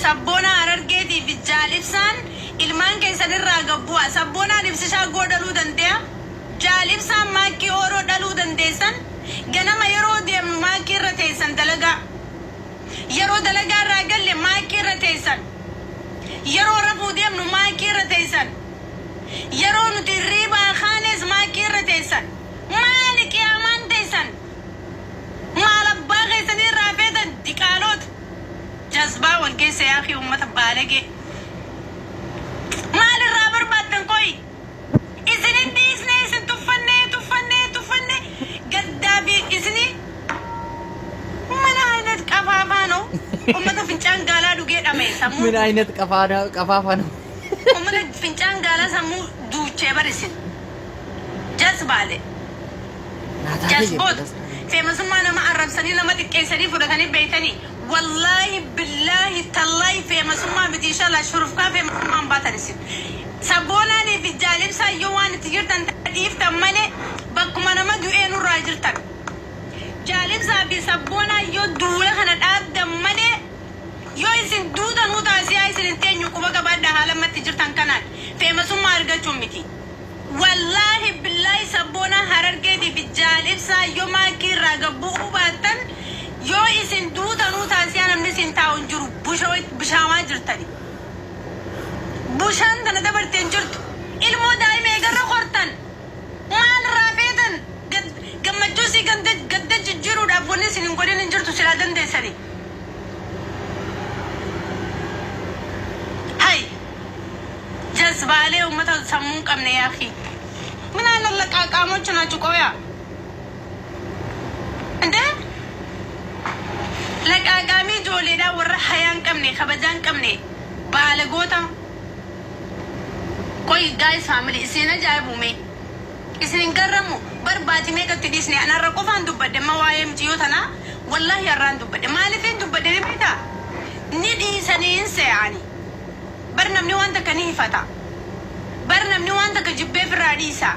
Sabboonaa Harargeetii fi Jaal Ibsaan ilmaan keessan irraa gad bu'a. Sabboonaan Ibsishaa Goo dhaluu dandeya. Jaal Ibsaan Maakkii Ooroo dhaluu dandeessan. Ganama yeroo deemnu maakkii irra teessan dalagaa. Yeroo dalagaa irraa galle maakkii irra teessan. Yeroo rafuu deemnu maakkii irra teessan. Yeroo nuti hirriibaa kaanes maakkii irra teessan. Maali qiyaamaan teessan? Maal abbaa keessanii irraa feetan diqaaloota. Jazbaa wal geessa yaa akii ummata baalagee. Maal irraa barbaaddan qoyi? Isin hin dhiisne isin tuffannee tuffannee tuffannee gaddaa fi isinii mana ayinat qafaafaa no ummata fincaan gaalaa dhugee dhama'e sammuun ምን duuche. አይነት ቀፋፋ ነው? Ummata fincaan gaalaa sammuu duuchee bar isin. Jazbaale. Jazboota. Feemasummaa nama arrabsanii nama xiqqeessanii fudhatanii beeytanii. Wallaahi billaahi tallaahi feemasummaa miti inshallah shurufkaa feemasummaa hin baatan isin. Sabboonaanii fi Jaal Ibsaan yoo waan itti jirtan dhiiftan malee bakkuma nama du'ee nurraa jirtan. Jaal Ibsaa fi Sabboonaan yoo duula kana dhaabdan malee yoo isin duutanuu taasiyaa isin hin teenyu quba qabaadhaa haala amma itti jirtan kanaan feemasummaa argachuun miti. Wallaahi billaahi sabboonaa Harargeetii fi Jaal Ibsaa yoo maakkii irraa gad bu'uu baattan yoo isin duutanuu taasiyaa namni isin taa'u hin jiru bushaamaa jirtani. Bushaan tana dabarte hin jirtu. Ilmoo daa'ima eegarra kortan maal irraa feetan gammachuu isii gadda jijjiiruudhaaf wanni isin hin godhin hin jirtu silaa dandeessanii. Hay jazbaalee ummata sammuu hin qabne yaa akhi. ምን አይነት ለቃቃሞች ናችሁ? ቆያ እንደ ለቃቃሚ ijoolleedhaa warra hayaa hin qabne kabajaa hin qabne baalagoota. Qoy guys family isin ajaa'ibu mee isin hin garramu bar baati meeqatti dhiisne anarra qofaan dubbadhe amma waa'ee mucayyoo tanaa wallaahi har'aan dubbadhe maaliifin dubbadhe ni beektaa ni dhiisanii hin se'ani bar namni waan takka ni hifata bar namni waan takka jibbee firraa dhiisa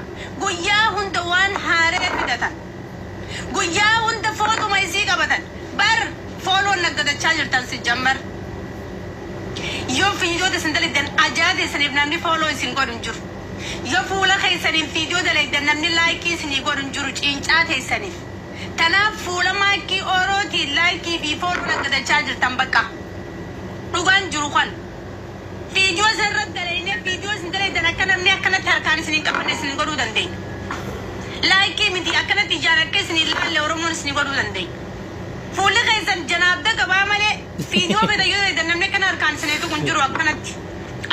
guyyaa hunda waan haaree fidatan guyyaa hunda footuma isii qabatan bar fooloon naggadachaa jirtan si jammar yoo fiidiyoota isin dalagdan ajaa teessaniif namni follow isin godhu hin jiru. Yoo fuula keessaniin fiidiyoo dalagdan namni like isinii godhu hin jiru ciincaa teessaniif. Tanaaf fuula maakkii oorootiin like fi follow naggadachaa jirtan bakka. Dhugaan jiru kana. Fiidiyoo isin irratti dalagnee fiidiyoo isin dalagdan akka namni akkanatti harkaan isin hin qabanne isin godhuu dandeenya. Like miti akkanatti ijaan akka isin hin laalle Oromoon isin godhuu dandeenya. Fuulli keessan janaabda qabaa malee fiidiyoo feetan yoo dalagdan namni akkana harkaan isin tuqu hin jiru akkanatti.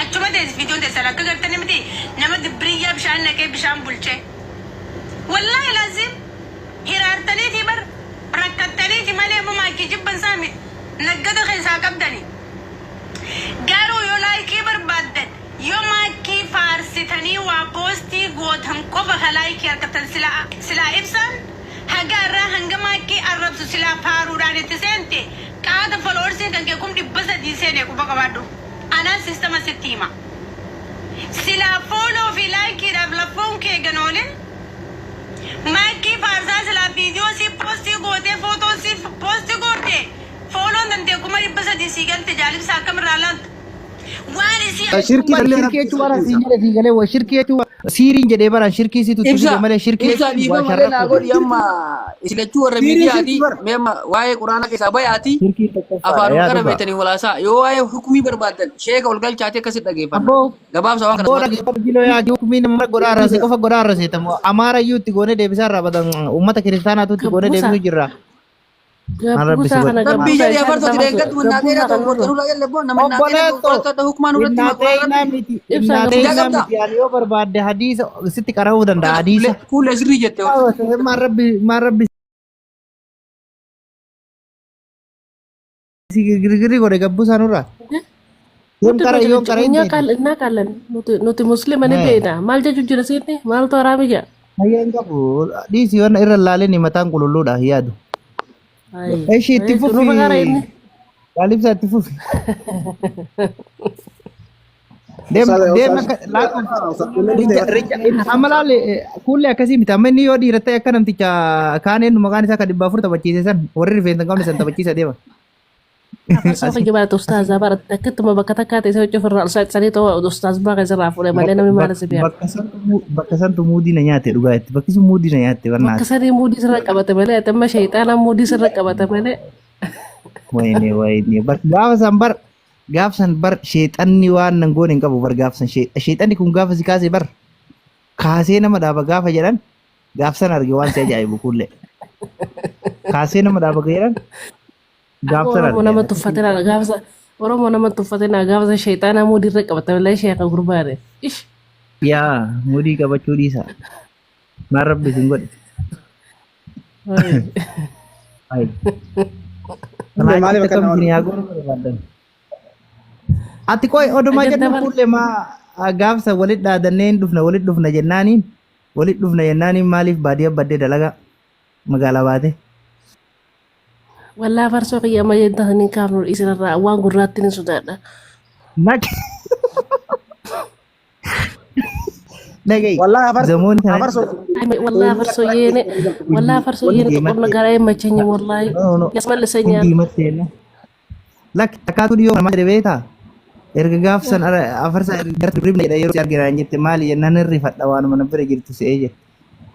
Achuma teessi fiidiyoon teessan akka gartanii miti nama dibbiriyyaa bishaan naqee bishaan bulchee. Wallaahi laazim hiraartaniiti bar rakkattaniiti malee amma maakii jibban isaa miti naggada keessaa qabdani. Garuu yoo like barbaaddan yoo maakkii faarsitanii waa post gootan qofa ka like argattan silaa silaa ibsaan haga irraa hanga maakkii arrabsu silaa faaruudhaan itti seente qaata followersiin kan kee 300,000 seene quba qabaadhu. Anaan sistema sitti hima. Silaa follow fi likeiidhaaf laffoon kee ganoolin maakkii faarsaa silaa viidiyoo si post gootee footoo si post goote followon tantee 300,000 sii galte jaalibsa akkamirraa laalta. Waan isii Shirkii Illee shirkii rabbi jechuun waan isa asiin jedhe sii galee wa shirkii jechuun siiriin jedhee baraan shirkii situ itti Ibsa fide malee shirkii ibsa jechuun waa dhiifama malee naa sharrakuudha. godhi amma isin lachuu warra Siiriin miidiyaati shirkii bara. mee amma waa'ee quraana keessaa bayaati Shirkii tokkoffaadha afaanuma yaa kana dhugaa. beektanii walaasaa yoo waa'ee hukumii barbaaddan sheeka ol galchaatee akkasitti dhageeffanna Abboo gabaabsa waan kana abboo sumatti dhaggeeffatu jiloo yaa hukumii nama godhaa arrase qofa godhaa arrase tamu amaara iyyuu itti goonee deebisaa irraa badan uummata kiristaanaatu itti goonee Gabbuusaa. deebisuu jirra. Maal rabbi si Gabbuusaa godhe. kana Rabbii gabbuusaa jedhee isaan afartooti dabarsu deeggaddu innaa gabbuusaa dheeraa kana tokko nurra. nurra jelle boo nama innaa dheeraa Obboleettoo tokko hukumaa nurratti hima quraan innaa rabbi miti Ibsaa innaa Ijaa gabbuusaa. qabdaa miti ani yoo barbaadde hadiisa sitti qara'uu danda'a hadiisa. kuulee sirrii jette Maal rabbi maal rabbi si girgirri godhe gabbuu isaa nurraa. Yoom Nuti qara yoom qara hin እኛ beekne. ቃል እናውቃለን። Nuti muslima ni beekna. Maal jechuun jira siinni maaltu haraami jedha. Fayyaa hin qabu. Dhiisi waan irra laaleen mataan qulqulluudha hin yaadu. Eshi itti Nu fufi. fagaara inni. Gaalibsa itti fufi. Deem deem akka laal richa amma laal kuullee akkasii miti amma inni yoo dhiira ta'e akka namticha kaaneen maqaan isaa kan 400 taphachiise san warri rifeensa hin qabne san taphachiisa deema. Afarsoo kiyya barate ustaazaa barate akkattuma bakka takkaa ta'e isa ofirraa ol saaxisanii ta'uu ustaaz baa keessarraa fuudhe malee namni maal si beeka. Bakka santu bakka santu muudii na nyaate dhugaa itti. Bakki sun muudii na nyaatte Bakka barnaati. sanii muudii sirra qabate malee ati amma shayxaana muudii sirra qabate malee. Wayne wayne bar gaafa san bar gaafa san bar sheexanni waan nan goone hin qabu bar gaafa san sheexanni kun gaafa si kaase bar kaasee nama dhaaba gaafa jedhan gaaf san arge waan si ajaa'ibu kullee. Kaasee nama dhaaba jedhan gaaf san Oromoo arge. nama tuffatinaa gaafa Oromoo nama tuffatinaa gaafa shayxaana muudii irra qabate malee sheeka gurbaane. Ish. Yaa muudii qabachuu dhiisa. Maal rabbi isin godhe. Ayi. Maaliif Kanaaf akkana akkam isin yaa goonu barbaadan. Ati qoy odumaa Ajandaa jennu bar- kullee maa gaafsa walit dhaadannee hin dhufna walit dhufna jennaaniin walit dhufna jennaaniin maaliif baadiyyaa baddee dalagaa magaalaa baate. Wallaa farsoo kiyya amma jettan hin kaafnu isinirraa waan gurraatti ni sodaadha. Naq. Dhaga'i. Wallahi afarso Zamoon kana afarso Wallaa farsoo yeene wallaa farsoo yeene diimatti. xoqonna garaa hin machenye wallaahi. No, no. Yasmallisenyaan. Diimatti jenna. Lakki akkaatu dhiyoo nama jedhe beektaa? Erga gaafsan afarsa gara ribna jedha yeroo si argina jette maali jennaan hin rifadha waanuma na bira jirtu se'ee jette.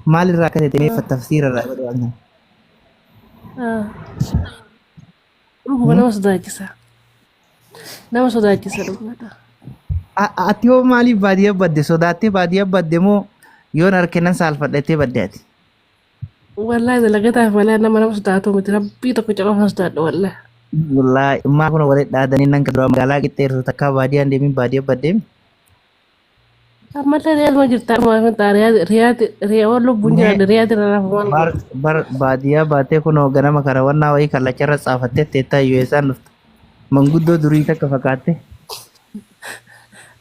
Maalirraa akka ta'e mee tafsiira irraa godhe waan kana. Dhuguma nama sodaachisa. Nama sodaachisa dhugumadha. Ati hoo maaliif baadiyyaa badde sodaattee baadiyyaa badde moo yoon arke nan saalfadha jettee badde ati? Wallaahi dalagataaf malee nama nama sodaatu miti rabbii tokko qofa sodaadha wallaahi. Wallaahi maa kun walitti dhaadanii nan dura magaalaa qixxeertu takkaa baadiyyaan deemin baadiyyaa baddeemi. Ammallee riyaaduma jirta amma riyaad riyaad lubbuun jiraadha riyaad irra lafa maal Bar bar baadiyyaa baatee kunoo ganama kana wannaa wayii kallacharra tsaafattee teettaa iyyuu eessaan dhufta. Manguddoo durii takka fakkaatte.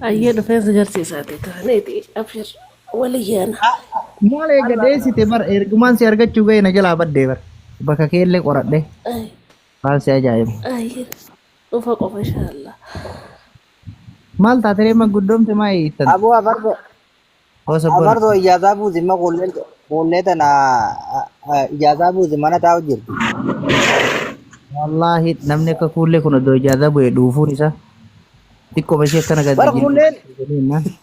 Ayyee dhufeensa garsiisaati taaneeti abshir waliyyaana. Maal eega dheessite bar ergumaan si argachuu ga'e na jalaa baddee bar. Bakka keellee qoradhe waan si ajaa'ibu. Ayyee dhufa qofa inshaallah. Maal taateree manguddoomte maa hiittan? Aboo afarso Hoo sabboona. afarso ijaazaa buusi ma kuulleen kuullee tana ijaazaa buusi mana taa'u jirti. Wallaahi namni akka kuullee kun odoo ijaazaa bu'e dhuufuun isaa xiqqooma ishee akkana gadi Bar kuulleen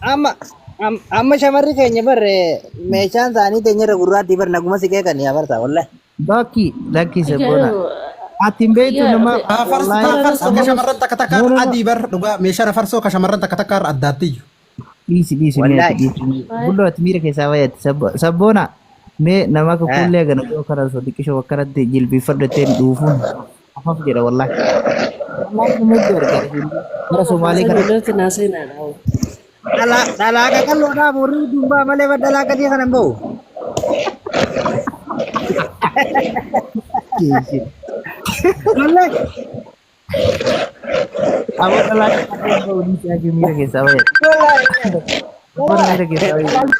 amma amma shamarri keenya bar meeshaan isaanii teenyarra gurraattii bar naguma si qeeqanii afarsa wallahi. Lakki lakki sabboona. Ati hin beektu nama Afarso wallaahi afarso ka shamarran takka takka No, no, no. adii bar dhugaa meeshaan afarsoo ka shamarran takka takka irra addaatti iyyuu. Dhiisi dhiisi mee ati Wallahi. dhiisi. Bulloo ati miira keessaa bayyatti sabboona mee nama akka kuullee gana yoo kana osoo xiqqishoo akkanatti jilbiifadhu jetteen dhuufuun afaf jedha wallaahi. Wallaahi nama hedduu argina. Gara Somaalee kana Ijoolleen naa seenaadha. Dhalaa dhalaa qaqalloodhaa warri dumbaa malee bar dhalaa gadii kana hin ba'u. geesse. Wallahi. Aboo dhalaa qaqalloon ba'u dhiisi ati miira keessaa bayyatti. Wallahi. Sabboona miira keessaa bayyatti.